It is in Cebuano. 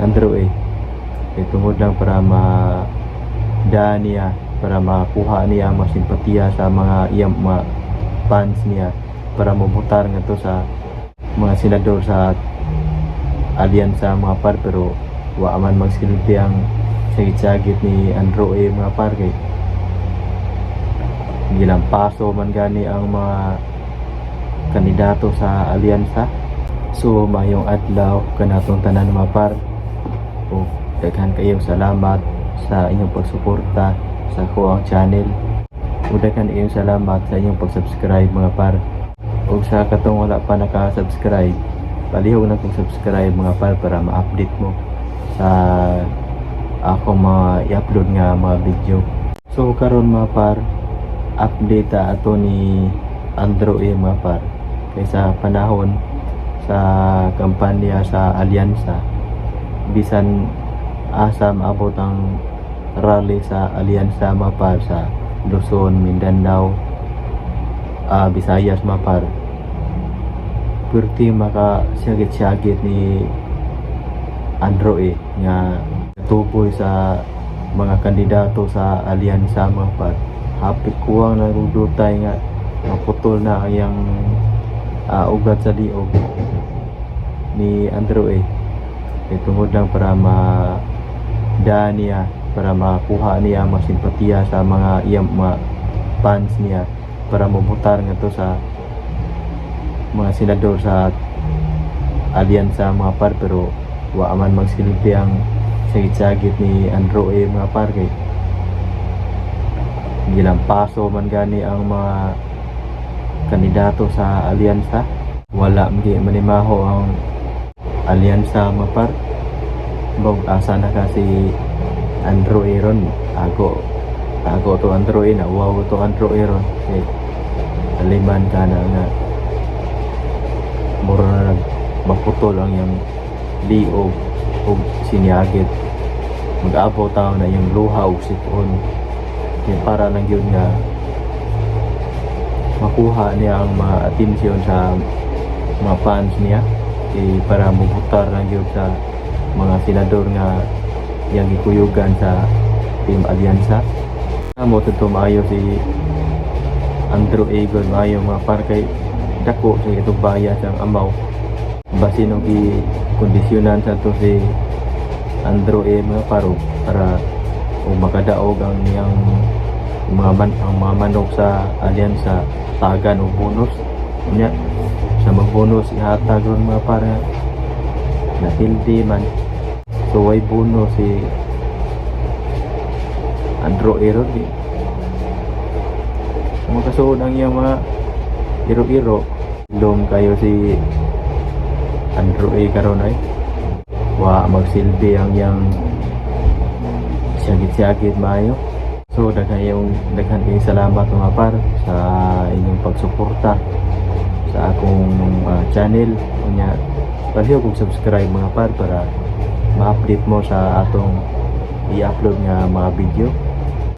Andrew A. Kay tungod lang para ma niya, para makuha niya ang mga simpatiya sa mga iyang mga fans niya para mobotar ngadto sa mga senador sa alyansa, mga par, pero wa man magsilbi ang sagit-sagit ni Andrew A, mga par, kay gilampaso man gani ang mga kandidato sa alyansa. So maayong adlaw kanatong tanan, mga par, ug daghan kayong salamat sa inyong pagsuporta sa akoang channel ug daghan kayong salamat sa inyong pag-subscribe, mga par. Ug sa katong wala pa naka-subscribe, palihog na kong subscribe, mga par, para ma-update mo sa akong mga i-upload nga mga video. So karon, mga par, update ta ato ni Andrew A, mga par, kay sa panahon sa kampanya sa alyansa, bisan asa maabot ang rally sa alyansa, mga par, sa Luzon, Mindanao, Visayas, mga par, pwerte maka syagit-syagit ni Andrew A nga tuboy sa mga kandidato sa alyansa, mga par. Hapit kuwang na dutay nga maputol na ang iyang ugat sa liog ni Andrew A. Kay tungod lang para ma niya, para makuha niya ang mga simpatiya sa mga iyang mga fans niya para mobotar ngadto sa mga senador sa alyansa, mga par, pero wa man magsilbi ang sagit-sagit ni Andrew A, mga par, kay gilampaso man gani ang mga kandidato sa alyansa. Wala man manimaho ang alyansa, mga par. Bog asa na ka si Andrew A ron? Ako ako to Andrew A na wow to Andrew A ron kay aliman ka na nga mura na nag maputol ang iyang liog ug sinyagit, mag-abot taon na iyang luha ug sipon kay para lang yun nga makuha niya ang mga atensyon sa mga fans niya kay para mubutar lang yun sa mga senador nga iyang gikuyugan sa Team Alyansa. Amo to maayo si Andrew A gud maayo, mga par, kay dako sa itong baya sa amaw. Basin og gi kondisyonan sa to si Andrew A, mga paro, para o makadaog ang iyang mga man, ang mga manok sa alyansa, tagan og bonus. Unya sa magbonus ihatag ron, mga para napildi man, so way bonus si Andrew A ron di makasuod ang iyang mga iro-iro. Lom kayo si Andrew A karon ay wa magsilbi ang iyang siyagit-siyagit maayo. So daghan kayong salamat, mga par, sa inyong pagsuporta sa akong channel. Unya palihog kong subscribe, mga par, para ma-update mo sa atong i-upload nga mga video.